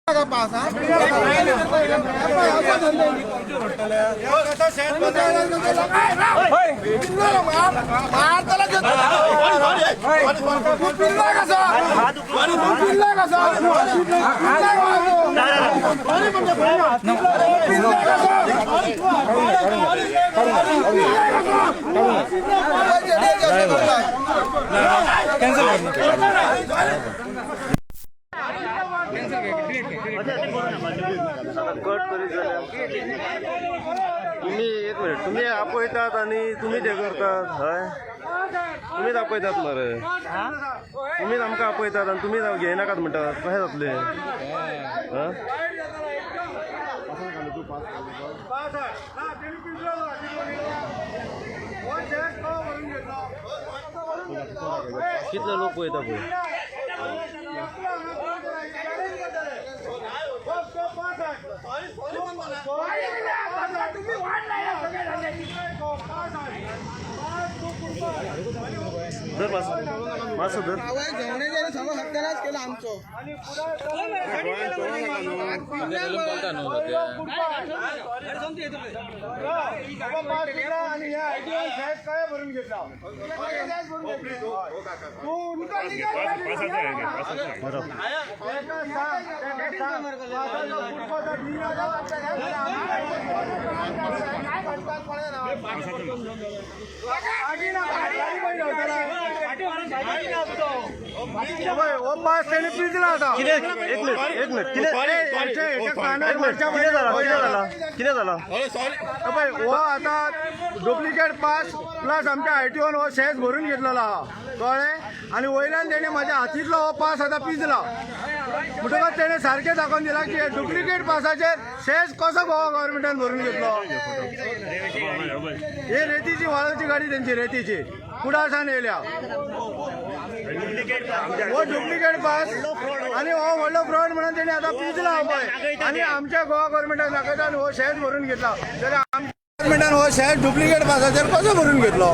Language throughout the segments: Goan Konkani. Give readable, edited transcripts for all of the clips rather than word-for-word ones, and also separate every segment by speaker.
Speaker 1: पास हा
Speaker 2: कट करीत जाल्यार तुम्ही एक मिनिट, तुम्ही आपयतात आनी तुमी ते करतात. हय, तुमीच आपयतात मरे, तुमीच आमकां आपयतात आनी तुमीच घेयनाकात म्हणटात, कशें जातलें? आं, कितले लोक पळयता पळय. धर मासो धर.
Speaker 1: सगळो सत्यानाश केला आमचो.
Speaker 2: कितें? एक मिनिट, एक मिनिट, कितें? एक मिनिट, कितें जाला? कितें जाला? कितें जाला?
Speaker 3: पळय, हो आतां डुप्लिकेट पास प्लस आमच्या आयटीओन हो सेस भरून घेतलेलो आहा, कळ्ळें? आनी वयल्यान तेणें म्हाज्या हातींतलो हो पास आतां पिजला. म्हणटकच तेणें सारकें दाखोवन दिलां की डुप्लिकेट पासाचेर सेस कसो गोवा गव्हर्मेंटान भरून घेतलो. ही रेतीची वाळोवची गाडी तेंची रेतीची कुडाळसान येयल्या. हो डुप्लिकेट पास आनी हो व्हडलो फ्रॉड म्हणून तेणी आतां पिजला पळय. आनी आमच्या गोवा गव्हर्मेंटान दाखयता आनी हो शेत भरून घेतला. जाल्यार आमच्या गव्हर्मेंटान हो शेत डुप्लिकेट पासाचेर कसो भरून घेतलो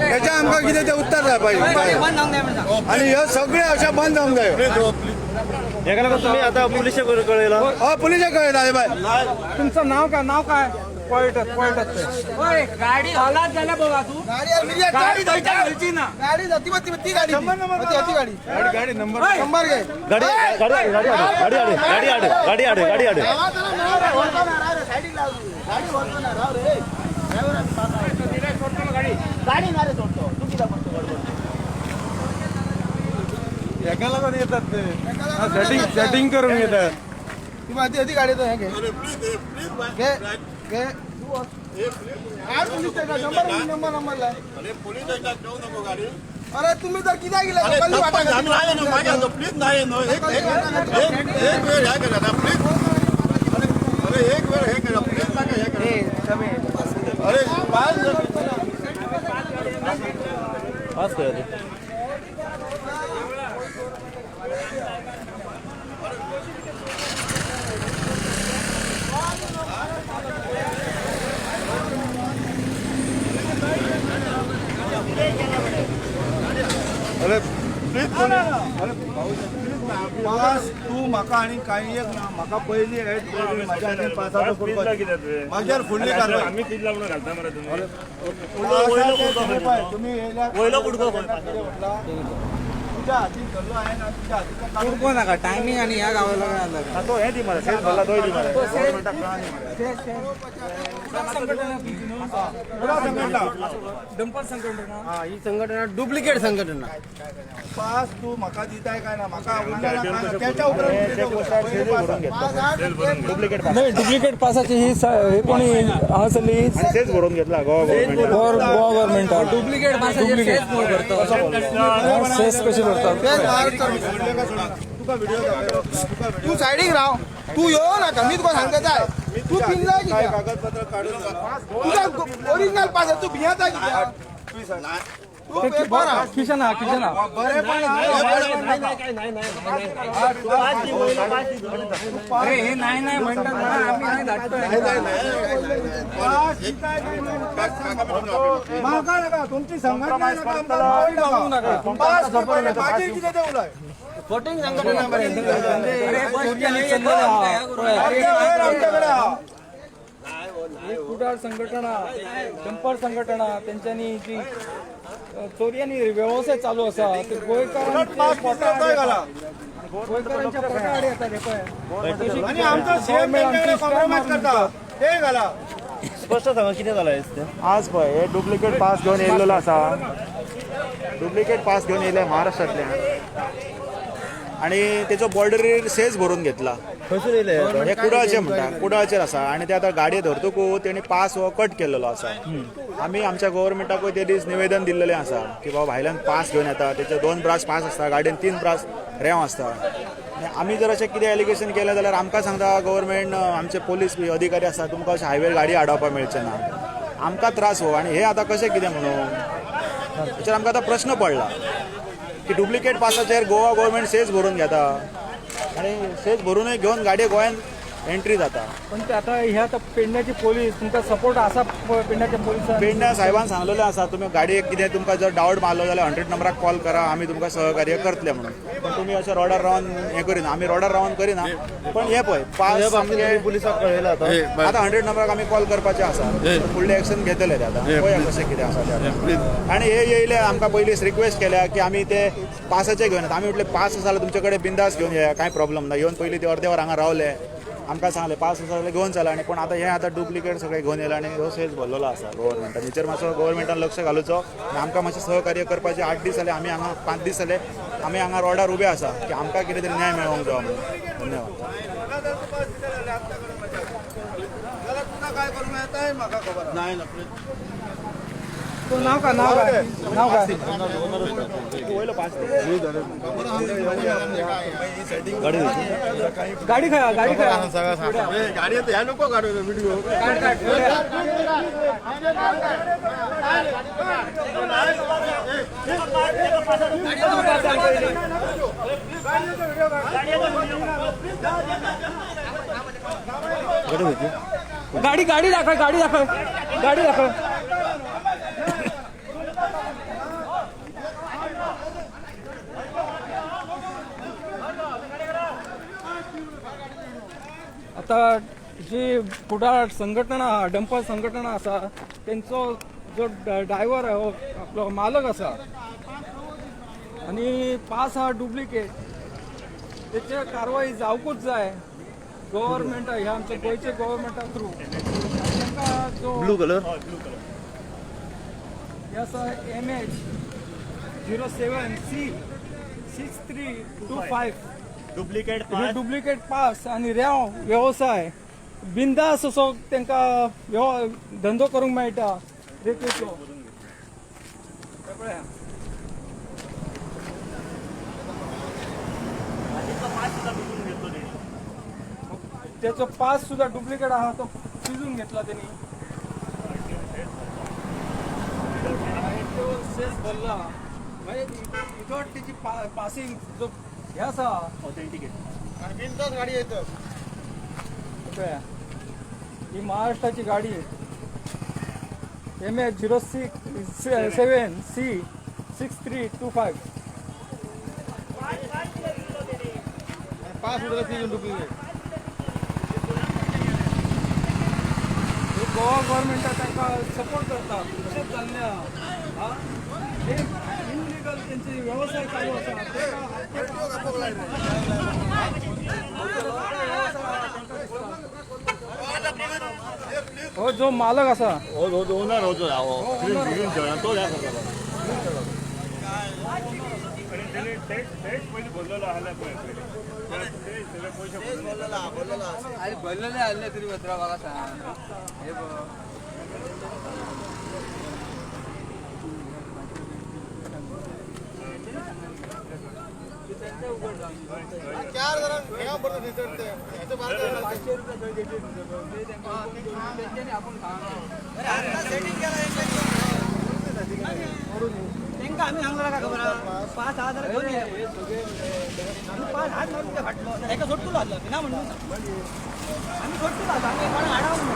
Speaker 3: हेचें आमकां कितें तें उत्तर जाय पाहिजे. आनी ह्यो सगळें अशें बंद जावंक जायो.
Speaker 2: हेका लागून तुमी आतां पुलिशेक कळयलां?
Speaker 3: हय, पुलिशेक कळयता बाय.
Speaker 4: तुमचं नाव काय? नाव काय? पळतात पळतात ते.
Speaker 5: ओय, गाडी हलात झाल्या बघा तू. गाडी थंयच्या घालची ना.
Speaker 1: गाडी जाती ती गाडी ती गाडी
Speaker 3: गाडी नंबर
Speaker 1: नंबर घे.
Speaker 2: गाडी गाडी हाड, गाडी हाड, गाडी हाड, गाडी हाड, गाडी हाड, गाडी हाड.
Speaker 1: गाडी ना रे सोडतो तू कित्याक करतो गडबड?
Speaker 3: हेका लागून येतात ते सेटिंग सेटिंग करून येतात.
Speaker 1: ती माझी ती गाडी तो हे घे घे घे. Police station number number number लाय. अरे तुम्ही तर कित्याक गेले?
Speaker 6: प्लीज नाही, एक एक वेळ ह्या करा प्लीज. अरे एक वेळ हे करा प्लीज, नका हे करा. अरे पाच
Speaker 2: पास करा.
Speaker 3: अरे प्लीज, अरे पास तूं म्हाका आनी कांय एक ना, म्हाका पयलीं एड म्हाज्या हातीन पासाचो कुडको म्हाजेर फुडली कारवाय. तुमी
Speaker 2: वयलो कुडको.
Speaker 3: तुज्या हातीन धरलो हांवें ना, तुज्या हातीन
Speaker 4: कुडको नाका टायमिंग आणि ह्या गावाला काय आलं. डंपर संघटना.
Speaker 1: ही संघटना डुप्लिकेट संघटना.
Speaker 3: पास तूं म्हाका दिताय काय ना, म्हाका त्याच्या उपरांत.
Speaker 4: नाही, डुप्लिकेट पासाची ही हे कोणी हांगासरली गोवा गव्हर्मेंट
Speaker 5: डुप्लिकेट पासाचेर सेस भरतो.
Speaker 4: सेस कशी भरतात?
Speaker 3: तुका व्हिडिओ दाखयलो, तुका
Speaker 1: तू सायडीक राव, तू येऊ नाका. मी तुका सांगता तू पिनला
Speaker 3: काय
Speaker 1: कित्याक?
Speaker 3: कागदपत्र काढून
Speaker 1: तुझा ओरिजिनल पास आहे, तू भियाता कित्याक?
Speaker 4: खिशना खिशना अरे हे नाही नाही म्हणतात आम्ही नाही धाडतोय.
Speaker 3: म्हाका नाका तुमची संघटना नाका पास मागीर कितें तें उलय. आमच्याकडे
Speaker 4: कुडाळ संघटना डंपर संघटना तेंच्यांनी जी चोरयांनी व्यवसाय चालू आसा ते गोंयकारांच्या गोंयकारांच्या पोटाआड येता रे पळय.
Speaker 3: आणि आमचो सीएम त्यांच्याकडे कॉम्प्रोमाइज करता ते घाला.
Speaker 2: स्पष्ट सांगा कितें जालां तें.
Speaker 7: आज पळय हे डुप्लिकेट पास घेवन येयल्लो आसा. डुप्लिकेट पास घेवन येयले महाराष्ट्रांतल्यान आनी तेचो बॉर्डरीर सेज भरून घेतला.
Speaker 2: खंयसून येयले?
Speaker 7: हे कुडाळचे म्हणटा, कुडाळचेर आसा. आनी ते आतां गाडये धरतकूच तेणी पास हो कट केल्लो आसा. आमी आमच्या गव्हर्मेंटाकूय ते दीस निवेदन दिल्लेलें आसा की बाबा भायल्यान पास घेवन येता, तेचे 2 ब्रास पास आसता, गाडयेन 3 ब्रास रेंव आसता. आनी आमी जर अशें कितें एलिगेशन केलें जाल्यार आमकां सांगता गव्हर्मेंट, आमचे पोलीस बी अधिकारी आसा, तुमकां अशें हायवेर गाडी आडावपाक मेळचें ना, आमकां त्रास हो. आनी हे आतां कशें कितें म्हणून हेचेर आमकां आतां प्रश्न पडला की डुप्लिकेट पासाचेर गोवा गव्हर्मेंट सेज भरून घेता आनी सेज भरूनय घेवन गाडये गोंयांत एंट्री जाता.
Speaker 4: पण ते आता ह्या आता पेडण्याची पोलीस तुमकां सपोर्ट आसा? पेडण्याच्या पोलिसांक
Speaker 7: पेडण्या साहेबान सांगलेलें आसा तुमी गाडयेक कितें तुमकां जर डावट मारलो जाल्यार 100 नंबराक कॉल करा, आमी तुमकां सहकार्य करतले म्हणून. पण तुमी अशें रोडार रावन हें करिना, आमी रोडार रावन करिना. पण हें पळय पास सामके
Speaker 2: पुलिसाक कळयलां आतां.
Speaker 7: आतां 100 नंबराक आमी कॉल करपाचे आसा, फुडलें एक्शन घेतले ते आतां पळया कशें कितें आसा तें. आनी हे येयले आमकां पयलींच रिक्वेस्ट केल्या की आमी ते पासाचे घेवन येता. आमी म्हटलें पास आसा जाल्यार तुमचे कडेन बिंदास घेवन येया, कांय प्रॉब्लम ना. येवन पयलीं ते अर्दे वर हांगा रावले, आमकां सांगलें पास आसा जाल्यार घेवन चला. आनी पूण आतां हें आतां डुप्लिकेट सगळें घेवन येयला आनी हो सेज भरलेलो आसा गव्हर्मेंटान. हेचेर मातसो गव्हर्मेंटान लक्ष घालुचो आनी आमकां मातशें सहकार्य करपाचें. 8 दीस जाले आमी हांगा, 5 दीस जाले आमी हांगा रोडार उबे आसा की आमकां कितें तरी न्याय मेळोंक जावो म्हणून. धन्यवाद.
Speaker 3: काय करूंक येता म्हाका खबर
Speaker 6: नाही ना.
Speaker 4: नाव काय? नाव काय? नाव काय? गाडी खा, गाडी खा,
Speaker 6: गाडी ह्या नको काढू व्हिडिओ.
Speaker 4: गाडी गाडी दाखव, गाडी दाखव, गाडी दाखव. आता जी कुडाळ संघटना डंपर संघटना आसा तेंचो जो ड्रायव्हर हो आपलो मालक आसा आनी पास हा डुप्लिकेट, तेचेर कारवाई जावकूच जाय. गव्हर्मेंट ह्या आमच्या गोंयच्या गव्हर्मेंटा थ्रू तांकां जो
Speaker 2: ब्लू कलर
Speaker 4: हे आसा MH 07 C 6325
Speaker 7: duplicate
Speaker 4: duplicate pass आनी रेंव वेवसाय बिंदास असो तांकां धंदो करूंक मेळटा रेंवेचो. पळया त्याचो पास सुद्धा डुप्लिकेट आहा, तो पिजून घेतला त्यांनी. सेस भरला म्हणजे विथआउट त्याची पासिंग जो हे आसा
Speaker 6: ऑथेंटिकेट बिनधास्त गाडी येतात.
Speaker 4: ही महाराष्ट्राची गाडी MH 07 C 6325.
Speaker 1: पास उडला डुप्लिकेट.
Speaker 4: गोवा गव्हर्मेंटाक तांकां सपोर्ट करता अशेंच जाल्लें आहा. हे इलिगल तेंचे वेवसाय चालू आसा. हो जो मालक आसा
Speaker 6: हो ओनर हो जो तो
Speaker 1: चार जणांक हें बरें दिसत ते हेचे
Speaker 4: आपण
Speaker 5: तांकां आमी सांगला काय खबर आहा, पास आहा जाल्यार घेवन येया. आमी पास हात मारून ते फाटलो हेका सोडटलो आसलो ना म्हणून आमी सोडटलो आसलो, आमी कोणाक आडावंक ना.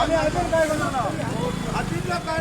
Speaker 3: आमी अजून काय करणार हातीतलं काय.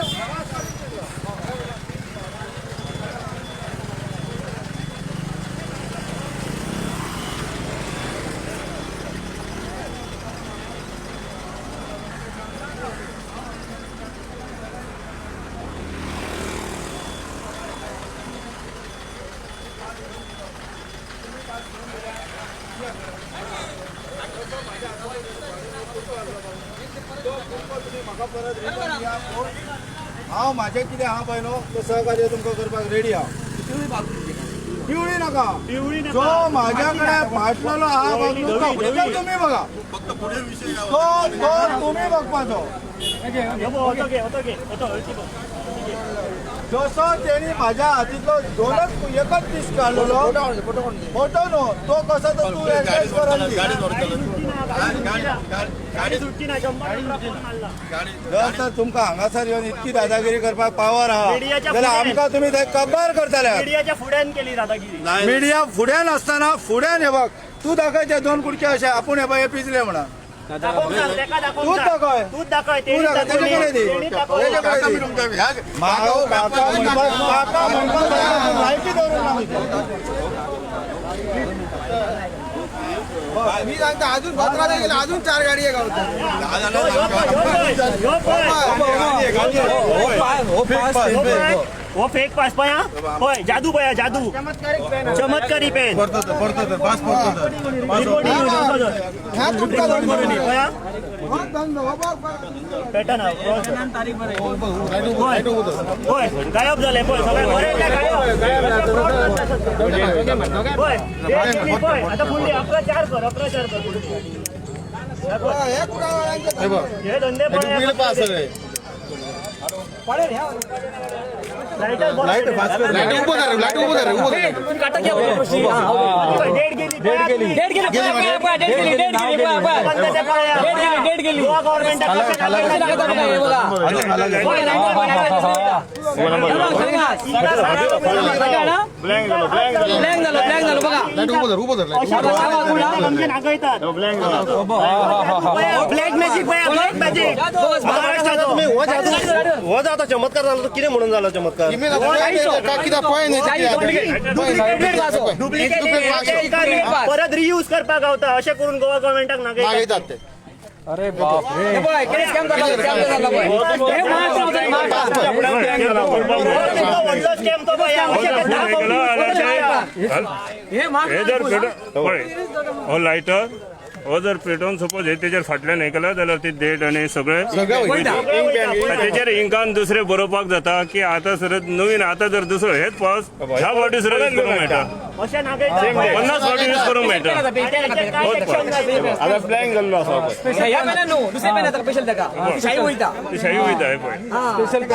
Speaker 3: हांव म्हाजें कितें आहा पळय न्हू तें सहकार्य तुमकां करपाक रेडी आहा. पिवळी नाका, जो म्हाज्या कडेन फाटलेलो आहा तो तुमी बघा, तो तुमी बघपाचो. जसो तेणी म्हाज्या हातींतलो दोनच एकच पीस काडलेलो फोटो न्हू तो कसो तो तूं एडजस्ट करून दी. जर तर तुमकां हांगासर येवन इतकी दादागिरी करपाक पावर आहा जाल्यार आमकां तुमी थंय कबार करतले. मिडिया फुड्यान आसतना फुड्यान हे बघ तूं दाखय ते दोन कुडके अशे आपूण हे बघ हे पिजले म्हणून तूच दाखय, तूच दाखय, तेजे कडेन दी, तेजे कडेन दी. काका म्हणपाक लायकी दवरूंक ना.
Speaker 1: मी सांगता अजून 17 गेले, अजून 4 गाडी आहे गावतात.
Speaker 8: वो फेक पास पया पळय जादू पया जादू चमत्कारी पेन पॅटर्न पळय गायब जाले पळय सगळे बरें गायब पळय पळय. आतां फुडली 11-4 कर, 11-4 कर. हे धंदे पळय ब्लॅक मॅजिक ब्लॅक मॅजिक
Speaker 2: हो जाता चमत्कार झाला तो कितें म्हणून झाला चमत्कार.
Speaker 8: डुप्लिकेट परत रियूज करपाक गावता अशें करून गोवा गव्हर्मेंटाक नागयतात ते.
Speaker 4: अरे बाप रे,
Speaker 8: हे
Speaker 9: लायटर
Speaker 8: हो जर पेटोवन सपोज हे तेजेर फाटल्यान हे केला जाल्यार ती डेट आनी सगळें तेजेर इंकान दुसरे बरोवपाक जाता की आतां सर नवीन आतां जर दुसरो हेच पास 10 फावटी सुद्दां यूज करूंक मेळटा, अशें 50 फावटी यूज करूंक मेळटा.
Speaker 2: आता ब्लँक जाल्लो आसा पळय.
Speaker 5: ह्या पेनान न्हू, दुसऱ्या पेन आतां स्पेशल ताका शाही वयता,
Speaker 8: ती शाही वयता हे पळय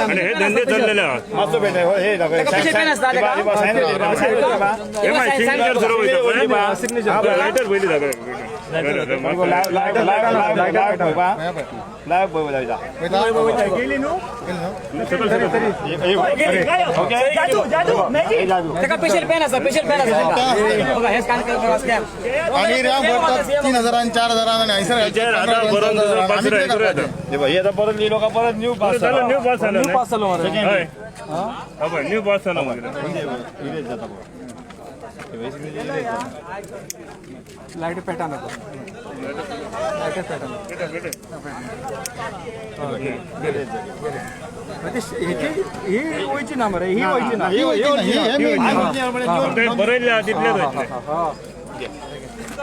Speaker 8: आनी हे धंदे चल्लेले आहात.
Speaker 2: मातसो पेटे हे दाखय.
Speaker 5: ताका स्पेशल पेन आसता ताका.
Speaker 8: हे मागीर सिग्नेचर सुरू वयता पळय, लायटर पयली दाखय.
Speaker 5: जादू जादू मॅजिक ताका स्पेशल पेन आसा, स्पेशल पेन आसा ताका. बघा हे स्कॅन करता स्कॅन
Speaker 6: आणि रॅम भरतात 3000 4000 आणि हयसर
Speaker 8: तेजेर आतां बरोवन दुसरो पास हे करूं येता.
Speaker 2: परत लिहिलो का परत न्यू पास
Speaker 8: जालो, न्यू पास जालो.
Speaker 4: न्यू पास जालो मरे.
Speaker 8: हय हय, न्यू पास जालो मागीर.
Speaker 4: लायट पेटान आता, लायटर पेटान. हेची ही वयची ना मरे, ही वयची ना.
Speaker 8: ते बरयल्लें आहा तितलेंच वयतलें.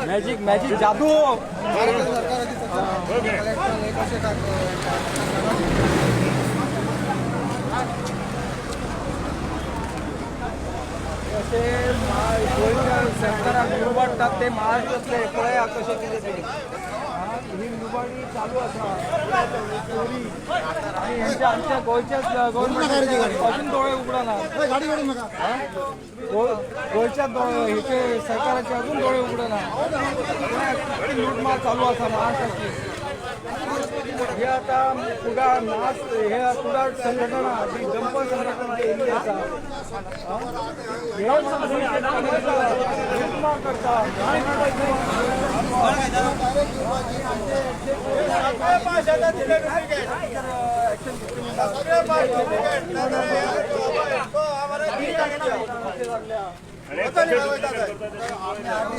Speaker 4: मॅजिक मॅजिक जादू. असे गोंयच्या सरकाराक लुबाडटात ते महाराष्ट्रांतले पळया कशें कितें तें. ही लुबाडी चालू आसा चोरी आनी हेंच्या आमच्या गोंयच्याच गव्हर्मेंट अजून दोळे उगडना. गोंयच्या हेचे सरकाराचे अजून दोळे उगडना. कितली लुटमार चालू आसा महाराष्ट्राची. हे आता कुडाळ नास हे कुडाळ संघटना जी डंपर संघटना जी येयल्ली आसा, हे लुटमार करता.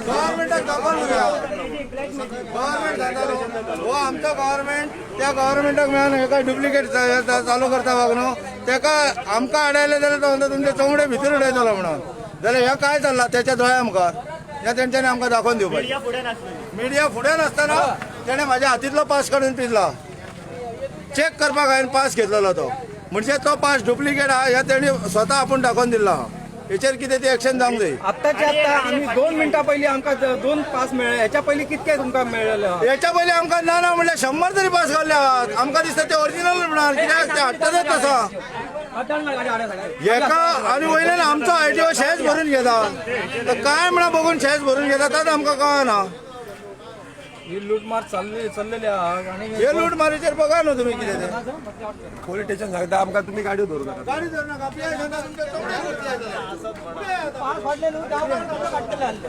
Speaker 3: गव्हर्मेंटाक दाखोवन दिवया. गव्हर्मेंट जाता हो आमचो गव्हर्मेंट, त्या गव्हर्मेंटाक मेळून हेका डुप्लिकेट चालू करता वाग न्हू. तेका आमकां आडायले जाल्यार तो म्हणटा तुमचे चोमडे भितर उडयतलो म्हणून. जाल्यार हें काय चल्लां तेच्या दोळ्या मुखार, हें तेंच्यांनी आमकां दाखोवन दिवपाचें. मिडिया फुडें नासतना तेणें म्हाज्या हातींतलो पास काडून पिजला. चॅक करपाक हांवें पास घेतलेलो तो, म्हणजे तो पास डुप्लिकेट आहा हें तेणी स्वता आपूण दाखोवन दिल्लो आहा. हेचेर कितें ती एक्शन जावंक जाय.
Speaker 4: आत्ताच्या आत्ता आमी 2 मिनटां पयलीं आमकां 2 पास मेळ्ळे. हेच्या पयलीं कितके तुमकां मेळ्ळेले?
Speaker 3: हेच्या पयलीं आमकां ना ना म्हणल्यार 100 तरी पास घाल्ले आहात. आमकां दिसता ते ओरिजिनल म्हणून, कित्याक ते हाडटलेच तसो हेका. आनी वयल्यान आमचो आयटीओ शेज भरून घेता, तर काय म्हणून बघून शेज भरून घेता ताच आमकां कळना.
Speaker 4: ही लुटमार चल्लेली आहा आनी
Speaker 3: हे लूटमारीचेर बघा न्हू तुमी कितें तें.
Speaker 1: पोलीस स्टेशन सांगता आमकां तुमी गाडयो धरू नाका.
Speaker 3: गाडी धरू नाका.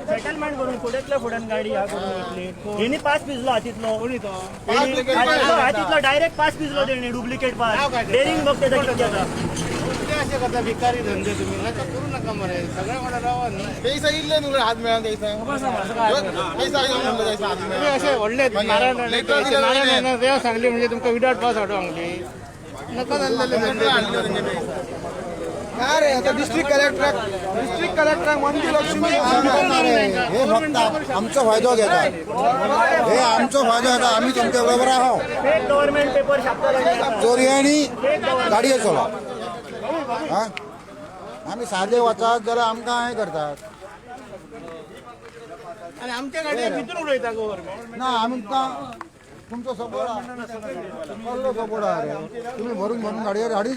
Speaker 8: सेटलमेंट करून फुडेंतल्या फुड्यान गाडी ह्या करून घेतली. हेणी पास पिजलो हातींतलो, हातींतलो डायरेक्ट पास पिजलो तेणी, डुप्लिकेट पास. डेरिंग बघ तेचा कितके आसा.
Speaker 1: अशें करता भिकारी धंदे तुमी नाका करू नका मरे. सगळें म्हणल्यार रावा न्हय.
Speaker 6: पैसा इल्ले न्हू हात मेळना तेसा, पैसा
Speaker 1: तुमी अशें व्हडले नारायण नारायण रेंव सांगली म्हणजे तुमकां विदाउट पास हाडूं सांगली नका जाल्लेले धंदे.
Speaker 3: काय रे आता डिस्ट्रिक्ट कलेक्टराक मंजू लक्ष्मी
Speaker 6: हे फक्त आमचो फायदो घेता, हे आमचो फायदो घेता. आमी तुमच्या बरोबर आहाव.
Speaker 8: फेक गव्हर्मेंट पेपर छापता
Speaker 6: चोरी आनी गाडयो चलोवप. आमी सादे वचात जाल्यार आमकां हें करतात
Speaker 1: आनी आमच्या गाडये भितर उडयता गव्हर्मेंट.
Speaker 6: ना आमकां तुमचो सपोर्ट आहा, कसलो सपोर्ट आहा रे? तुमी भरून भरून गाडयेर हाडी.